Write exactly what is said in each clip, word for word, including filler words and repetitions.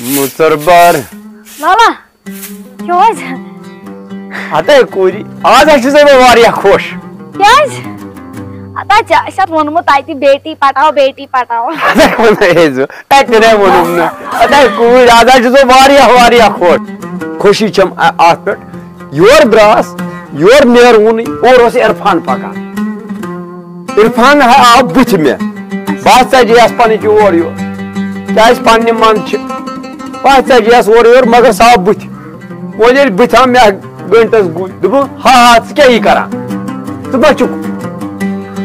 مُژر بار۔ لالا، کیٛاہ حظ؟ ہتے کوٗری، آز حظ چھُسے بہٕ واریاہ خۄش۔ کیٛازِ؟ ہتا ژےٚ آسہِ اَتھ ووٚنمُت تَتہِ، بیٹی پٹاو، بیٹی پٹاو۔ ہتے ووٚن مےٚ ہے زِ، تَتہِ تہِ نَے ووٚنُم نہٕ۔ ہتے کوٗرۍ، آز حظ چھُسے واریاہ، واریاہ خۄش۔ خوشی چھَم اَ-، اَتھ پٮ۪ٹھ۔ یور درٛاس، یور نیرٕ وُنٕے، اورٕ اوس عرفان پکان۔ عرفان ہا آو بُتھِ مےٚ۔ بہٕ ہا ژَجییَس پنٕنۍ کِنۍ اورٕ یور۔ کیٛازِ پننہِ منٛز چھِ۔ بہٕ ہا ژَجییَس اورٕ یور، مگر سُہ آو بُتھِ۔ وۄنۍ ییٚلہِ بٕتھِ آو، مےٚ گٔنٛڈۍ تَس گُلۍ۔ دوٚپُن، "ہا ہا، ژٕ کیٛاہ یی کران؟ ژٕ ما چھُکھ۔"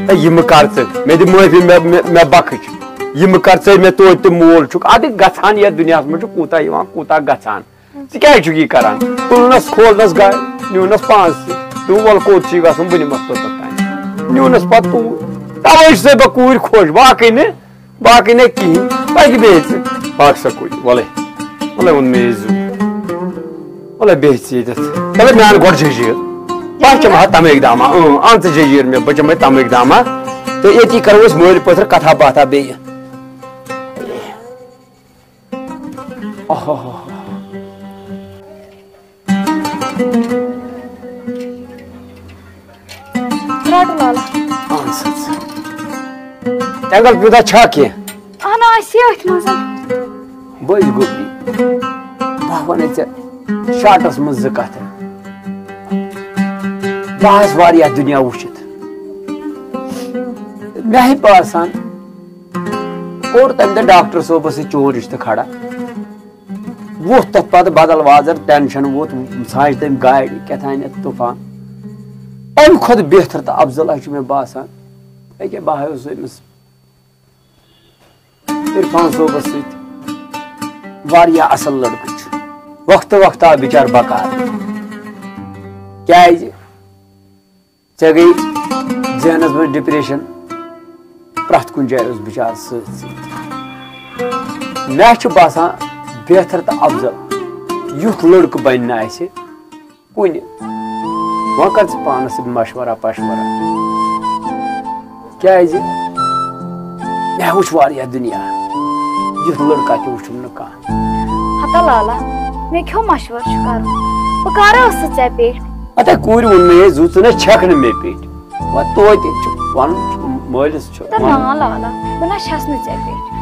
ہے، یہِ مہٕ کر ژٕ۔ مےٚ دِ معٲفی، مےٚ، مےٚ، مےٚ بخٕش۔ یہِ مہٕ کر ژٕ، مےٚ توتہِ تہِ مول چھُکھ۔ اَدٕ گژھان یَتھ دُنیاہَس منٛز چھُ کوٗتاہ یِوان، کوٗتاہ گژھان۔ ژٕ کیٛازِ چھُکھ یہِ کران؟ تُلنَس کھولنَس گاڑِ، نیوٗنَس پانَس سۭتۍ۔ دوٚپُن، "وَلہٕ کوٚت چھُے گژھُن؟ بہٕ نِمَتھ توٚتَتھ تام۔" نیوٗنَس پَتہٕ توٗرۍ۔ تَوَے چھُسَے بہٕ کوٗرۍ خۄش، باقٕے نہٕ، باقٕے نہٕ کِہیٖنۍ۔ پَکہِ بیٚیہِ ژٕ، پَکھ سا کوٗرۍ، وَلَے، وَلَے ووٚن مےٚ یہِ زُو۔ وَلَے بیٚہہ ژٕ ییٚتٮ۪تھ۔ وَلَے مےٚ اَن گۄڈٕ جٔجیٖر۔ بہٕ چَمہٕ ہا تَمٲکۍ دامہ، اۭں، اَن ژٕ جٔجیٖر مےٚ، بہٕ چَمَے تَمٲکۍ دامہ۔ تہٕ ییٚتی کَرو أسۍ مٲلۍ پٲتھٕر کَتھا باتھا بیٚیہِ۔ آہا۔ رٹو لالا۔ اہن سا۔ تینگل پیوٗنتہ چھا کینٛہہ؟ اہن آسہِ أتھۍ منٛز۔ بٔے گوٚبری۔ بہٕ وَنے ژےٚ شاٹس منٛز زٕ کتھٕ۔ بہٕ آس واریاہ دُنیا وٕچھِتھ۔ مےٚ ہے باسان، کوٚر تَمہِ دۄہ ڈاکٹر صٲبَس سۭتۍ چون رِشتہٕ کھڑا۔ ووٚتھ تَتھ پَتہٕ بدل وازر، ٹینشن ووٚتھ، ژھانٛچ تٔمۍ گاڑِ، کیٛاہ تام یَتھ طوفان۔ اَمہِ کھۄتہٕ بہتر تہٕ افضل ہا چھُ مےٚ باسان، أکیٛاہ بہٕ ہا اوسُس أمِس عرفان صٲبَس سۭتۍ واریاہ اَصٕل لٔڑکہٕ چھُ۔ وقتہٕ وقتہٕ آو بِچار بکار۔ کیٛازِ؟ ژےٚ گٔے ذہنس منٛز ڈپریشن، پرٛٮ۪تھ کُنہِ جایہِ اوس بِچارٕ سۭتۍ سۭتۍ۔ مےٚ چھُ باسان، بہتر تہٕ افضل یُتھ لٔڑکہٕ بنہِ نہٕ اَسہِ کُنہِ۔ وۄنۍ کر ژٕ پانس سۭتۍ مشورہ پشورہ، کیٛازِ مےٚ وٕچھ واریاہ دُنیا، یُتھ لٔڑکہٕ تہِ وٕچھُم نہٕ کانٛہہ۔ ہتا لالا، مےٚ کیٛاہ مشورٕ چھُ کرُن؟ بہٕ کر ٲسٕس ژےٚ پیٚٹھ؟ ہتے کوٗرِ ووٚن مےٚ، ہے زُو، ژٕ نہ چھَکھ نہٕ مےٚ پیٚٹھ۔ وۄنۍ توتہِ چھُ وَنُن، مٲلِس چھُ تہٕ وَنُن۔ نا لالا، بہٕ نہ چھَس نہٕ ژےٚ پیٚٹھ۔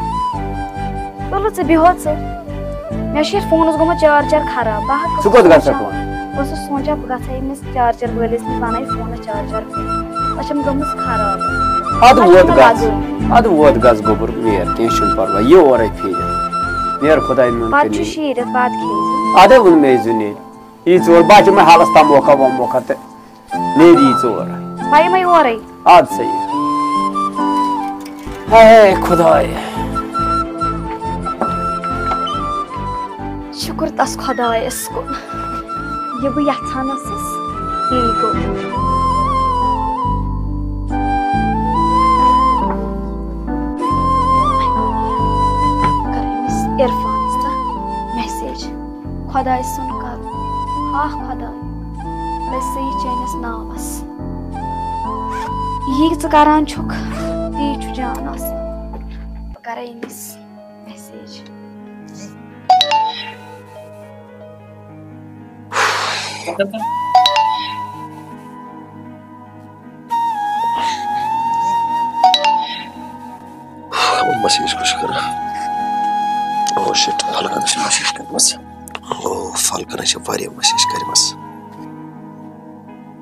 تُلہٕ ژٕ بیٚہو ژٕ۔ مےٚ چھُ یَتھ فونَس گوٚمُت چارجر خراب۔ بہٕ ہا کۭژاہ ژٕ کوٚت گژھکھ سونٛچان، وۄنۍ؟ بہٕ ٲسٕس سونٛچان بہٕ گژھٕ ہا ییٚمِس چارجر وٲلِس نِش، بہٕ اَنہٕ ہا یہِ فونَس چارجر۔ سۄ چھَم گٔمٕژ خراب۔ اَدٕ وۄنۍ ووت چھُنہٕ گژھ، لَگٲنی۔ اَدٕ ووت گژھ گوٚبُر، نیر، کینٛہہ چھُنہٕ پَرواے، یہِ اورَے پھیرِ۔ نیر، خۄداے میون پَتہٕ کِنۍ چھُ یہِ۔ شیٖرِتھ، بَتہٕ کھیٚیہِ زِ۔ اَدٕ ووٚن مےٚ زِ نیر۔ یی ژور، بہٕ ہا چھُ مےٚ حالَس تَموکھا وَموکھا تہٕ نیر یی ژور۔ بہٕ یِمَے اورَے۔ اَدٕ سا یہِ۔ ہے خۄداے۔ شُکُر تَس خۄدایَس کُن، یہِ بہٕ یَژھان ٲسٕس، یی گوٚو۔ کَرٕ أمِس عرفانَس تہٕ message۔ خۄداے سُنٛد کَرُن۔ آہ خۄداے، أسۍ سا یہِ چٲنِس ناوَس۔ یی ژٕ کَران چھُکھ، تی چھُ جان آسان۔ بہٕ کَرَے أمِس message۔ Message کُس چھُ کران؟ Oh shit، فلکنس چھِ message کٔرمٕژ۔ Oh، فلکنس چھِ واریاہ message کٔرمٕژ۔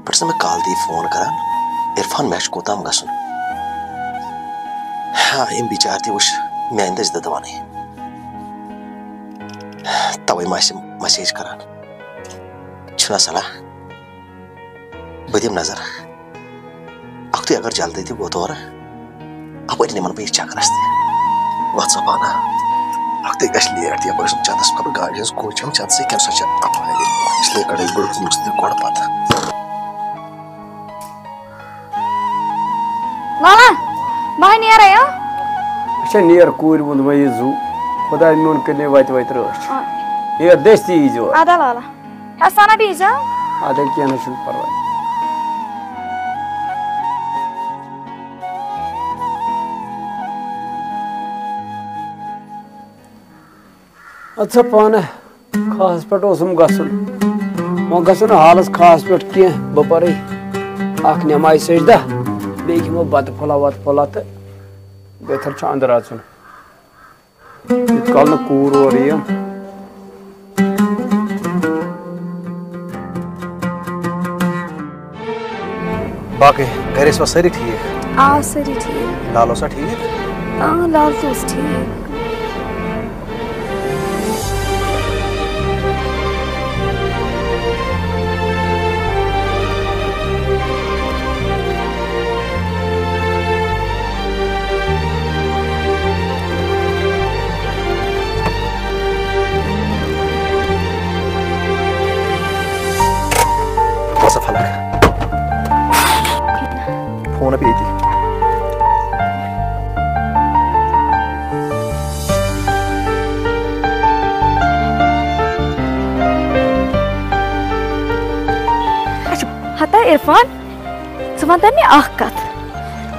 پٮ۪ٹھ چھِ مےٚ کالہٕ تہِ یہِ فون کران، "عرفان، مےٚ چھُ کوٚت تام گژھُن؟" ہاں، أمۍ بِچارِ تہِ وٕچھ میانہِ دٔسۍ دَدوانٕے۔ توے ما آسہِ message کران۔ چھُنہ صلاح؟ بہٕ دِمہٕ نظر۔ اکھتُے اگر جلدی تہِ ووت اورٕ، اپٲرۍ نِمن بہٕ یہِ چکرس تہِ۔ وَتھ سا پانہ۔ اکھتُے گژھِ late، یپٲرۍ چھُنہٕ چندس خبر گاڑِ ہٕنٛز کوچ ہم چندسٕے کینٛہہ، سۄ چھےٚ اپٲرۍ۔ اس لیے کڑے بہٕ تٔمِس تہِ گۄڈٕ پتہٕ۔ لالا، بہٕ ہا نیرے، ہا؟ اچھا، نیر، کوٗرِ ووٚن وۄنۍ یہِ زُو۔ خۄداے میون کٔرِنَے وَتہِ وَتہِ رٲچھ۔ آ۔ نیر، دٔستی یی زِ اورٕ۔ ادا لالا۔ حسانہ بیٖزا۔ اَدٕ کینٛہہ نہ چھُنہٕ پَرواے۔ اَدٕ سا پانہٕ خاہَس پٮ۪ٹھ اوسُم گژھُن۔ وۄنۍ گژھو نہٕ حالَس خاہَس پٮ۪ٹھ کینٛہہ۔ بہٕ پَرٕ اَکھ نٮ۪مازِ سجدہ، بیٚیہِ کھٮ۪مو بَتہٕ پھوٚلہ وَتہٕ پھوٚلہ تہٕ بیٚیہِ تھَر چھُ اَنٛدٕ اَژُن۔ یوٗت کال نہٕ کوٗر اورٕ یِیہِ۔ باقٕے گرِ ٲسوا سٲری ٹھیٖک؟ آ، سٲری ٹھیٖک۔ لال اوسا ٹھیٖک؟ آ، لال تہِ اوس ٹھیٖک۔ وَسا فلک۔ فون ہا پیٚیہِ ییٚتی۔ اچھا، ہتا عرفان، ژٕ وَن تہٕ مےٚ اَکھ کَتھ،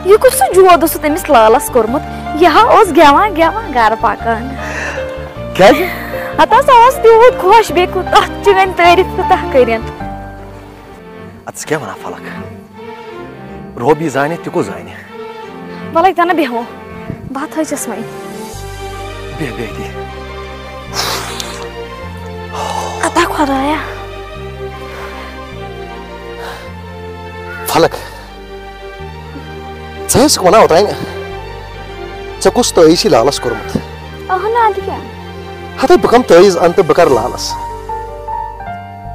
یہِ کُس سُہ جود اوسُتھ أمِس لالَس کوٚرمُت؟ یہِ ہا اوس گٮ۪وان گٮ۪وان گَرٕ پَکان۔ کیٛازِ؟ ہتا سُہ اوس تیوٗت خۄش، بیٚیہِ کوٗتاہ چٲنۍ تعٲریٖف کوٗتاہ کٔرِن۔ اَدٕ ژٕ کیٛاہ وَنان فلک؟ رۄب یہِ زانہِ، تہِ کُس زانہِ؟ وَلَے تَنہٕ بیٚہمو، بہٕ ہا تھٔچِس وۄنۍ۔ بیٚہہ، بیٚہہ ییٚتی۔ اَدا خۄدایا۔ فلک، ژٕ ٲسٕکھ وَنان اوترانۍ، ژےٚ کُس تٲویٖز چھُے لالَس کوٚرمُت؟ اَہَن، اَدٕ کیٛاہ؟ ہَتَے بہٕ کَم تٲویٖز اَنہٕ تہٕ بہٕ کَرٕ لالَس۔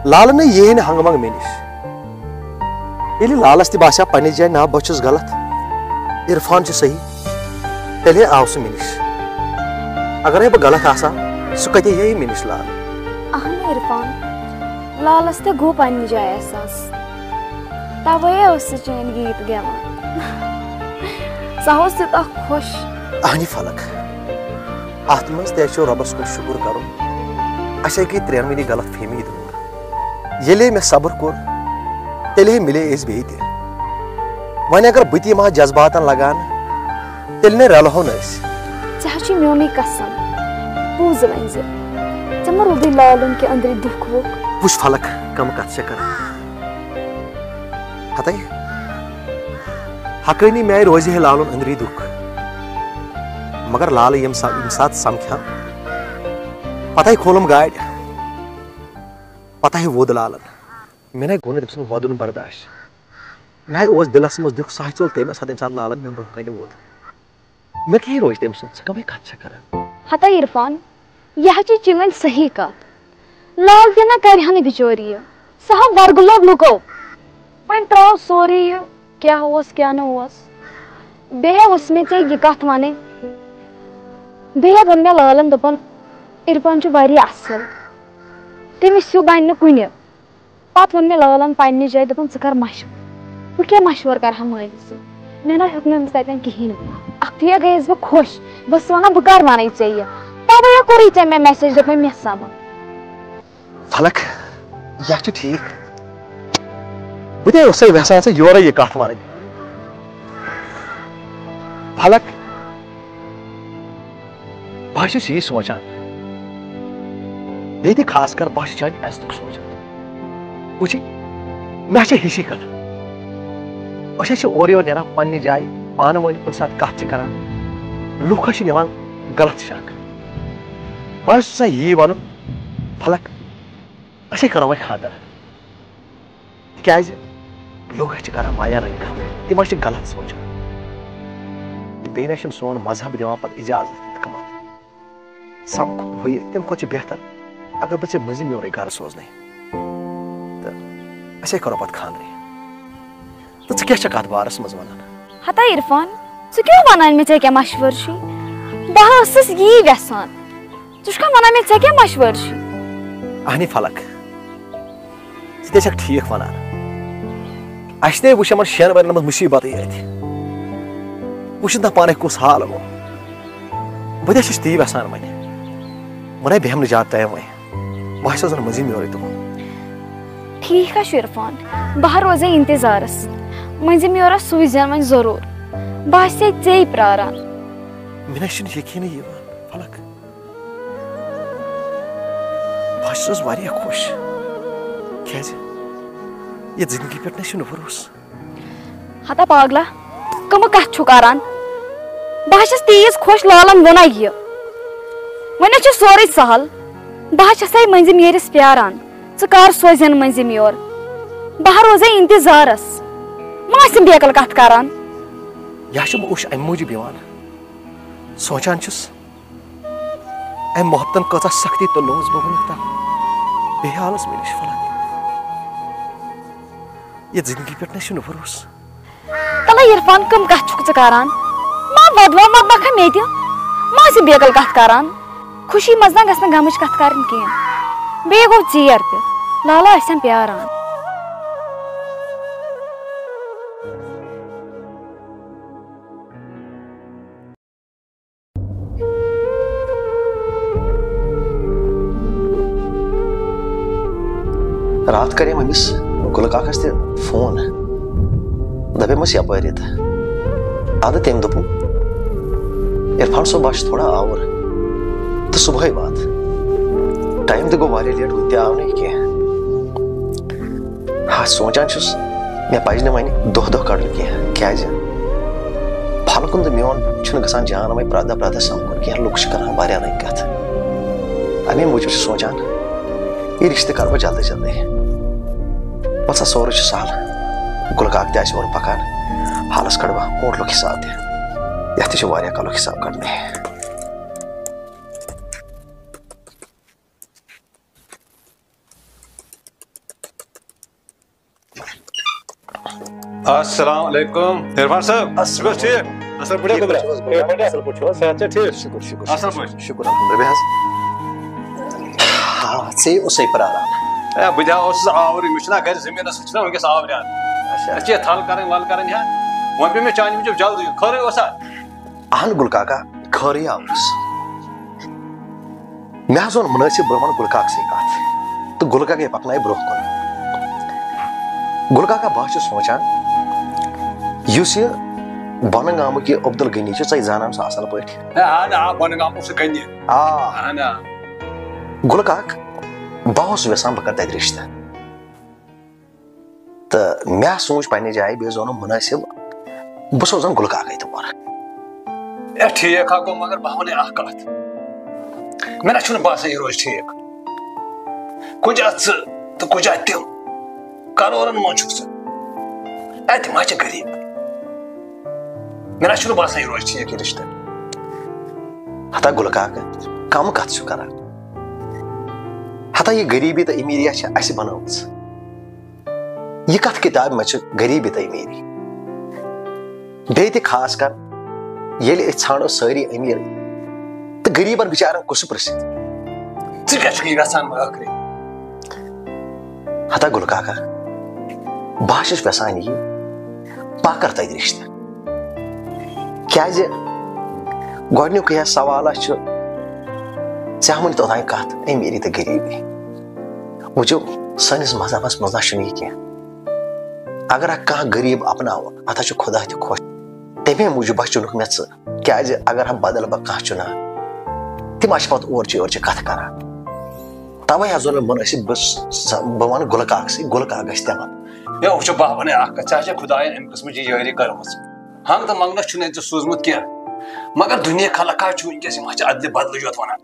لالہٕ نَے یِیہِ ہے نہٕ ہنٛگہٕ منٛگہٕ مےٚ نِش۔ ییٚلہِ لالَس تہِ باسیٛو پنٛنہِ جایہِ، نا، بہٕ چھُس غلط، عرفان چھُ صحیح، تیٚلہِ ہے آو سُہ مےٚ نِش۔ اگرے بہٕ غلط آسہٕ ہا، سُہ کَتہِ یِیہِ ہے مےٚ نِش لالہٕ؟ اَہَن عرفان، لالَس تہِ گوٚو پنٛنہِ جایہِ احساس۔ توے اوس سُہ چٲنۍ گیٖت گٮ۪وان۔ سُہ اوس تیوٗتاہ خۄش۔ اہنہِ فلک، اتھ منٛز تہِ چھُ رۄبس کُن شُکُر کرُن۔ اسے گٔے ترٛٮ۪ن ؤری غلط فہمی دوٗر۔ ییٚلے مےٚ صبر کوٚر، تیٚلے مِلے أسۍ بیٚیہِ تہِ۔ وۄنۍ اگر بہٕ تہِ یِمہٕ ہا جذباتن لگان، تیٚلہِ نے رلہو نہٕ أسۍ۔ ژےٚ ہا چھُے میونُے قسم۔ بوٗز وۄنۍ زِ ژےٚ ما روٗدُے لالُن کہِ أنٛدرِ دُکھ وُکھ؟ وٕچھ فلک، کم کتھ چھےٚ کران۔ ہتے، حقٲنی میانہِ روزِ ہے لالُن أنٛدری دُکھ۔ مگر لالہٕ ییٚمہِ سا-، ییٚمہِ ساتہٕ سمکھیٛام، پتہٕ ہے کھولُم گاڑِ، پتہٕ ہے ووٚد لالن۔ مےٚ نے گوٚو نہٕ تٔمۍ سُنٛد وۄدُن برداش۔ مےٚ اوس دِلس منٛز دُکھ، سُہ ہے ژوٚل تَمہِ ساتہٕ، ییٚمہِ ساتہٕ لالن مےٚ برٛونٛہہ کنہِ ووٚد۔ مےٚ کیٛاہ روزِ تٔمۍ سُنٛد؟ ژٕ کَمٕے کَتھ چھَکھ کران؟ ہتا عرفان، یہِ ہا چھِ چٲنۍ صحیح کَتھ۔ لال تہِ نہ کَرِ ہا نہٕ بِچور یہِ۔ سُہ ہا ورگلوو لُکو۔ وۄنۍ ترٛاو سورُے یہِ، کیٛاہ اوس، کیٛاہ نہٕ اوس۔ بیٚیہِ ہا اوس مےٚ ژےٚ یہِ کَتھ وَنٕنۍ۔ بیٚیہِ ہا ووٚن مےٚ لالَن، دوٚپُن، عرفان چھُ واریاہ اَصٕل۔ تٔمِس ہیوٗ بَنہِ نہٕ کُنہِ۔ پتہٕ ووٚن مےٚ لالن پننہِ جایہِ، دوٚپُن، "ژٕ کر مشورٕ؟" بہٕ کیٛاہ مشورٕ کرٕ ہا مٲلِس سۭتۍ؟ مےٚ نہ ہیوٚک نہٕ أمِس تتٮ۪ن کِہیٖنۍ۔ اکھتُے گٔیَس بہٕ خۄش، بہٕ ٲسٕس ونان، "بہٕ کر ونَے ژےٚ یہِ؟" توے کوٚرُے ژےٚ مےٚ message، دوٚپمَے، "مےٚ سمکھ۔" فلک، یہِ چھُ ٹھیٖک۔ بہٕ تہِ اوسَے یژھان ژےٚ یورَے یہِ کتھ ونٕنۍ۔ فلک، بہٕ حظ چھُس یی سونٛچان۔ بیٚیہِ تہِ خاص کر بہٕ حظ چھُس چانہِ عزتُک سونٛچان۔ وٕچھِو، مےٚ چھِ ہِشی کَتھ۔ أسۍ حظ چھِ اورٕ یورٕ نیران پنٛنہِ جایہِ، پانہٕ ؤنۍ کُنہِ ساتہٕ کَتھ چھِ کَران۔ لُکھ حظ چھِ نِوان غلط شک۔ بہٕ حظ چھُس یی وَنُن، فلک، أسے کَرو وۄنۍ خانٛدر۔ تِکیٛازِ لُکھ چھِ کران واریاہ رٔنٛگۍ کامہِ، تِم حظ چھِ غلط سونٛچان۔ بیٚیہِ نہ چھُنہٕ سون مذہب دِوان پتہٕ اجازت یِتھ کٔنۍ۔ سمکھُن ہُہ یہِ، تَمہِ کھۄتہٕ چھُ بہتر اگر بہٕ ژےٚ مٔنٛزِم یورَے گرٕ سوزنَے۔ تہٕ أسے کرو پتہٕ خانٛدرٕے۔ تہٕ ژٕ کیٛاہ چھکھ اتھ بارس منٛز ونان؟ ہتا عرفان، ژٕ کیٛاہ ونان مےٚ، ژےٚ کیٛاہ مشورٕ چھُے؟ بہٕ ہا ٲسٕس یی یژھان۔ ژٕ چھُکھا ونان مےٚ، ژےٚ کیٛاہ مشورٕ چھُے؟ اہنی فلک، ژٕ تہِ چھکھ ٹھیٖک ونان۔ اسہِ نے وٕچھ یِمن شٮ۪ن ؤرین منٛز مُصیٖبتٕے یٲتۍ۔ وٕچھِتھ نہ پانے کُس حال گوٚو۔ بہٕ تہِ چھُس تی یژھان وۄنۍ۔ وۄنۍ ہے بیٚہم نہٕ زیادٕ ٹایم وۄنۍ۔ بہٕ ہسا زن مٔنٛزِم یورے تُہُنٛد۔ ٹھیٖک ہا چھُ عرفان، بہٕ ہا روزے انتظارس۔ مٔنٛزِم یورا سوٗززٮ۪ن وۄنۍ ضروٗر۔ بہٕ آسے ژے پراران۔ مےٚ نہ چھُنہٕ یقیٖنٕے یِوان، فلک۔ بہٕ چھُس واریاہ خۄش۔ کیٛازِ؟ یَتھ زِندگی پٮ۪ٹھ نہ چھُنہٕ بھروسہٕ۔ ہتا پاگلا، کٕمہٕ کتھ چھُ کران؟ بہٕ ہا چھَس تیٖژ خۄش، لالن ووٚنا یہِ۔ وۄنۍ ہا چھُ سورُے سہل۔ بہٕ ہا چھَسے مٔنٛزِم ییرِس پیاران۔ ژٕ کر سوزٮ۪ن مٔنٛزِم یور؟ بہٕ ہا روزے انتظارس۔ مہ ٲسِم بیکل کتھ کران۔ یہِ ہا چھُم اوٚش امہِ موٗجوٗب یِوان۔ سونٛچان چھُس، أمۍ محبتن کۭژاہ سختی تُلنٲوٕس بہٕ وُنیُک تام۔ بیٚیہِ حالس مےٚ نِش فلک۔ یَتھ زندگی پٮ۪ٹھ نہ چھُنہٕ بھروسہٕ۔ تلے عرفان، کٕم کتھ چھُکھ ژٕ کران؟ ما ودوا مت نکھا مےٚ تہِ۔ ما ٲسِو بیکل کتھ کران۔ خوشی منٛز نہ گژھِ نہٕ غمٕچ کتھ کرٕنۍ کینٛہہ۔ بیٚیہِ گوٚو ژیر تہِ۔ لالا ٲسٮ۪م پیاران۔ راتھ کریٚم أمِس گُلہٕ کاکس تہِ فون۔ دپیمس یپٲرۍ یہِ تہٕ۔ ادٕ تٔمۍ دوٚپُن، عرفان صٲب، بہٕ ہا چھُس تھوڑا آوُر تہٕ صبحٲے واتہٕ۔ ٹایم تہِ گوٚو واریاہ لیٹ، وُنہِ تہِ آو نہٕ یہِ کینٛہہ۔ ہا، سونٛچان چھُس، مےٚ پَزِ نہٕ وۄنۍ دۄہ دۄہ کَڑُن کینٛہہ۔ کیٛازِ؟ فلکُن تہٕ میون چھُنہٕ گژھان جان وۄنۍ پرٛٮ۪تھ دۄہ پرٛٮ۪تھ دۄہ سَمکھُن کینٛہہ، لُکھ چھِ کَران واریاہ رٕنٛگۍ کَتھٕ۔ اَمے موٗجوٗب چھُس سونٛچان، یہِ رِشتہٕ کَرٕ بہٕ جلدی جلدی۔ وَلہٕ سا، سورُے چھُ سَہل۔ گُلہٕ کاک تہِ آسہِ اورٕ پَکان، حالَس کَڑٕ بہٕ ہوٹلُک حِساب تہِ۔ یَتھ تہِ چھُ واریاہ کَلُک حِساب کَڑنَے۔ السلام علیکم عرفان صٲب، السلام۔ ژٕ چھُکھ حظ ٹھیٖک؟ اصل پٲٹھۍ؟ ٹھیٖک پٲٹھۍ چھُکھ حظ؟ صحت چھا ٹھیٖک؟ شُکُر، شُکُر، شُکُر۔ اصل پٲٹھۍ؟ شُکُر الحمدللہ۔ بیٚیہِ حظ؟ آ، ژے اوسے پراران۔ اے، بہٕ تہِ ہا اوسُس آورٕے، مےٚ چھُنہ گرِ زٔمیٖنَس سۭتۍ چھُنہ وٕنکیٚس آوریٛار۔ اچھا۔ اَسہِ چھِ یہِ تھل کَرٕنۍ ول کَرٕنۍ ہا، وۄنۍ پیوٚو مےٚ چانہِ موٗجوٗب جلدی یُن، خٲرٕے اوسا؟ اہن گُلہٕ کاکا، خٲرٕے آوُس۔ مےٚ حظ ووٚن مُنٲسِب، بہٕ وَنہٕ گُلہٕ کاکسٕے کَتھ۔ تہٕ گُلہٕ کاکَے پَکنایہِ برٛونٛہہ کُن۔ گُلہٕ کاکا، بہٕ حظ چھُس سونٛچان، یُس یہِ بۄنہٕ گامُک یہِ عبدالغنی چھُ، ژَے زانان سُہ اَصٕل پٲٹھۍ۔ ہے، اَہَن آ، بۄنہٕ گامُک سُہ غنی۔ آ۔ اَہَن آ۔ گُلہٕ کاک، بہٕ اوسُس یَژھان بہٕ کَرٕ تَتہِ رِشتہٕ۔ تہٕ مےٚ سوٗنٛچ پننہِ جایہِ، بیٚیہِ زونُم مُنٲسِب، بہٕ سوزن گُلہٕ کاکَے تور۔ اے، ٹھیٖک ہا گوٚو، مگر بہٕ وَنَے اَکھ کَتھ۔ مےٚ نہ چھُنہٕ باسان یہِ روزِ ٹھیٖک۔ کُجا ژٕ تہٕ کُجا تِم؟ کَرورَن منٛز چھُکھ ژٕ۔ اے، تِم ہا چھِ غریٖب۔ مےٚ نہ چھُنہٕ باسان یہِ روزِ ٹھیٖک یہِ رِشتہٕ۔ ہتا گُلہٕ کاکہٕ، کَم کَتھ چھُ کَران؟ ہتا یہِ غریٖبی تہٕ أمیٖریا چھِ اَسہِ بَنٲومٕژ۔ یہِ کتھ کتابہِ منٛز چھِ غریٖبی تہٕ أمیٖری؟ بیٚیہِ تہِ خاص کر ییٚلہِ أسۍ ژھانڈو سٲری أمیٖرٕے تہٕ غریٖبن بِچارن کُس پرٛژھِ؟ ژٕ کیٛاہ چھُکھ یہِ یژھان وۄنۍ ٲخری؟ ہتا گُلہٕ کاکا، بہٕ ہا چھُس یژھان یہِ پاکر تۄہہِ رِشتہٕ۔ کیازِ گۄڈنیُکُے ہا سوال ہا چھُ، ژےٚ ہا ؤنِتھ اوٚتام کتھ أمیٖری تہٕ غریٖبی۔ وٕچھِو، سٲنِس مذہبس منٛز نہ چھُنہٕ یہِ کینٛہہ۔ اگر ہا کانٛہہ غریٖب اپناوُن، اتھ ہا چھُ خۄدا تہِ خۄش۔ تمے موٗجوٗب ہا چُنُکھ مےٚ ژٕ، کیازِ اگر ہا بدل بہٕ کانٛہہ چُنہٕ ہا، تِم ہا چھِ پتہٕ اورچہِ یورچہِ کتھٕ کران۔ توے ہا زون مےٚ مُنٲسِب، بہٕ س-، بہٕ ونہٕ گُلہٕ کاکسٕے، گُلہٕ کاک گژھِ تِمن۔ ہے، وٕچھِو، بہٕ ہا ونَے اکھ کتھ، ژےٚ ہا چھےٚ خۄداین امہِ قٕسمٕچ یہِ یٲری کٔرمٕژ۔ ہنگ تہٕ منگنس چھُنہٕ أمۍ ژےٚ سوٗزمُت کینٛہہ، مگر دُنیا خلق ہا چھُ وٕنکیٚس، یِم ہا چھِ ادلہِ بدلہٕ یوت ونان۔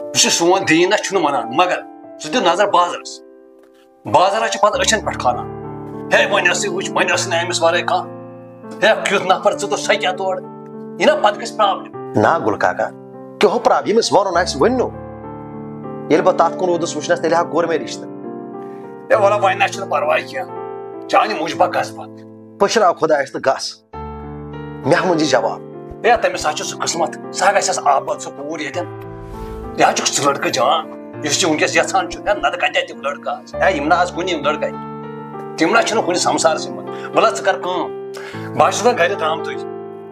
یہِ چھُ سون دیٖن نہ چھُنہٕ وَنان، مگر ژٕ دِ نظر بازرَس۔ بازر ہا چھِ پَتہٕ أچھَن پٮ۪ٹھ کھالان۔ ہے، وۄنۍ ٲسٕے وٕچھ، وۄنۍ ٲسٕے نہٕ أمِس وَرٲے کانٛہہ۔ ہے، کیُتھ نفر، ژٕ تہٕ سۄ کیٛاہ تورٕ؟ یہِ نہ پَتہٕ گژھِ problem۔ نا گُل کاکا، کیٛاہ ہو problem؟ ییٚمِس وَنُن آسہِ ؤنِو۔ ییٚلہِ بہٕ تَتھ کُن روٗدُس وٕچھنَس، تیٚلہِ ہا کوٚر مےٚ رِشتہٕ۔ ہے، وَلہٕ وۄنۍ نہ چھُنہٕ پَرواے کینٛہہ۔ چانہِ موٗجوٗب ہا گژھٕ بہٕ۔ پٔشراو خۄدایَس تہٕ گژھ۔ مےٚ ہا مٔنٛزِ جواب۔ ہے، تٔمِس ہا چھُ سُہ قٕسمت، سُہ ہا گژھٮ۪س آباد سُہ کوٗر ییٚتٮ۪ن۔ یہِ ہا چھُکھ ژٕ لٔڑکہٕ جوان، یُس ژٕ وٕنکیٚس یَژھان چھُکھ۔ ہے، نَتہٕ کَتہِ تہِ لٔڑکہٕ آز؟ ہے، یِم نہ آز کُنہِ یِم لٔڑکہٕ۔ تِم نہ چھِنہٕ کُنہِ سمسارسٕے منٛز۔ وَلہٕ ژٕ کَر کٲم، بہٕ ہا چھُس وۄنۍ گَرِ درٛامتُے۔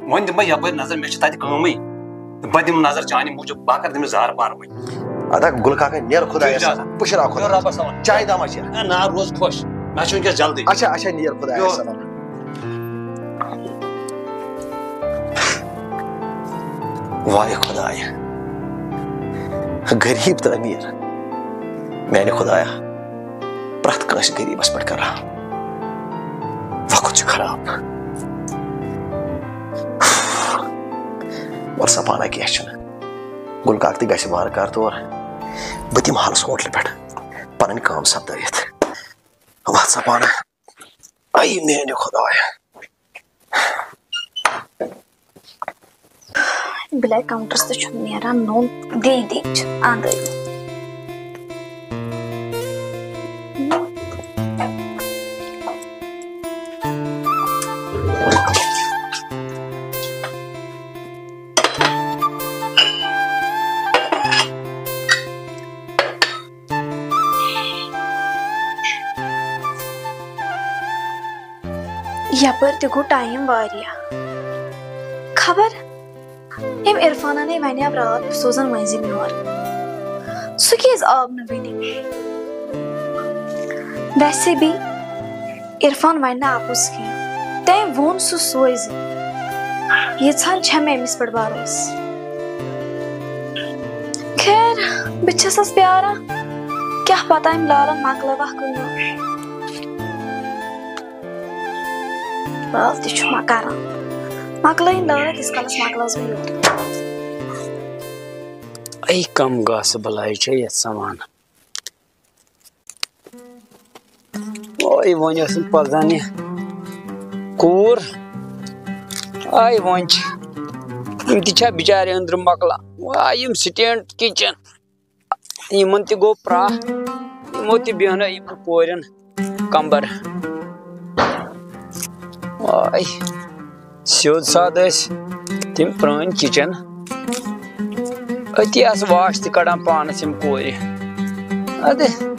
وۄنۍ دِمہٕ بہٕ یَپٲرۍ نظر، مےٚ چھِ تَتہِ کٲمٕے۔ بہٕ دِمہٕ نظر چانہِ موٗجوٗب، بہٕ ہا کَرٕ تٔمِس زارٕ پار وۄنۍ۔ ادا گُل کاکا، نیر خۄدایَس اجازت۔ حوالہٕ۔ پُشراو خۄدایَس۔ رۄبَس حوالہٕ۔ چاے داما چےٚ۔ ہے نا، روز خۄش۔ مےٚ چھُ وٕنکیٚس جلدی۔ اچھا، اچھا، نیر خۄدایَس یور۔ حوالہٕ۔ واے خۄدایا، غریٖب تہٕ أمیٖر، میانہِ خدایا، پرٛٮ۪تھ کٲنٛسہِ غریٖبس پٮ۪ٹھ کر رحم۔ وقت چھُ خراب۔ وَلہٕ سا پانہ، کینٛہہ چھُنہٕ۔ گُلہٕ کاک تہِ گژھِ وارٕ کارٕ تور۔ بہٕ دِمہٕ حالس ہوٹلہٕ پٮ۪ٹھ پنٕنۍ کٲم سپدٲوِتھ۔ وَلہٕ سا پانہ۔ اَے میانہِ خدایا۔ بلیک کاونٹرس تہِ چھُنہٕ نیران نوٚن، دے دے چھِ اندٲزی۔ یپٲرۍ تہِ گوٚو ٹایم واریاہ۔ خبر أمۍ عرفانن ہے ونیو راتھ، بہٕ سوزن مٔنٛزِم یور۔ سُہ کیازِ آو نہٕ وٕنہِ؟ ویسے بھی عرفان ونہِ نہٕ اپُز کینٛہہ۔ تٔمۍ ووٚن سُہ سوزِ۔ ییٖژہن چھےٚ مےٚ أمِس پٮ۪ٹھ بھروسہٕ۔ خیر، بہٕ چھسس پیاران۔ کیٛاہ پتہ أمۍ لالن مۄکلٲوا کِنہٕ نہ۔ لال تہِ چھُ مۄ-، کران۔ مۄکلٲیِن لٲر، تیٖتِس کالس مۄکلاوس بہٕ یورٕ۔ اے کم گاسہٕ بلاے چھےٚ یتھ سمان۔ اوے وۄنۍ ٲسٕم پزان یہِ کوٗر۔ آے وۄنۍ چھِ یِم تہِ چھا بِچارِ أنٛدرٕ مۄکلان۔ آے یِم سٹینڈ کِچن۔ یِمن تہِ گوٚو پرٛاہ، یِمو تہِ بیٚہنٲے یِمن کورٮ۪ن کمبر۔ آے، سیوٚد سادٕ ٲسۍ تِم پرٛٲنۍ کِچن۔ أتی آسہٕ واش تہِ کڑان پانس یِم کورِ۔ ادٕ،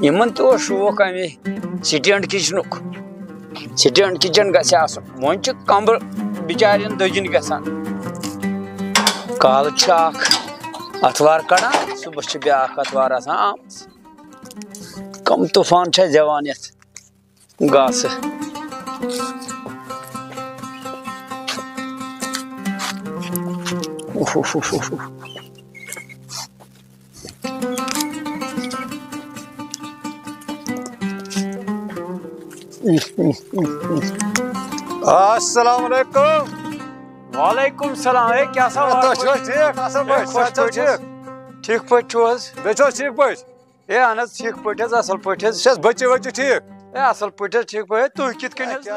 یِمن تہِ اوس شوق امے سٹینڈ کِچنُک۔ سٹینڈ کِچن گژھِ آسُن۔ وۄنۍ چھِ کمبر بِچارٮ۪ن دٔگِنۍ گژھان۔ کالہٕ چھِ اکھ اتھوار کڑان، صبحس چھِ بیاکھ اتھوار آسان آمٕژ۔ کم طوفان چھا زیوان یتھ گاسہٕ۔ اوہ، اوہ، اوہ، اوہ۔ السلام علیکم۔ وعلیکم السلام۔ اے، کیٛاہ سا حال؟ تُہۍ چھِو حظ ٹھیٖک؟ اَصٕل پٲٹھۍ، ٹھیٖک صحت چھا پٲٹھۍ حظ؟ ٹھیٖک؟ ٹھیٖک پٲٹھۍ چھِو حظ؟ بیٚیہِ چھِو حظ ٹھیٖک پٲٹھۍ؟ اے، اہن حظ، ٹھیٖک پٲٹھۍ حظ، اَصٕل پٲٹھۍ حظ۔ چھِ حظ بَچہِ وَچہِ ٹھیٖک؟ اے، اَصٕل پٲٹھۍ حظ، ٹھیٖک پٲٹھۍ۔ تُہۍ کِتھ کٔنۍ حظ؟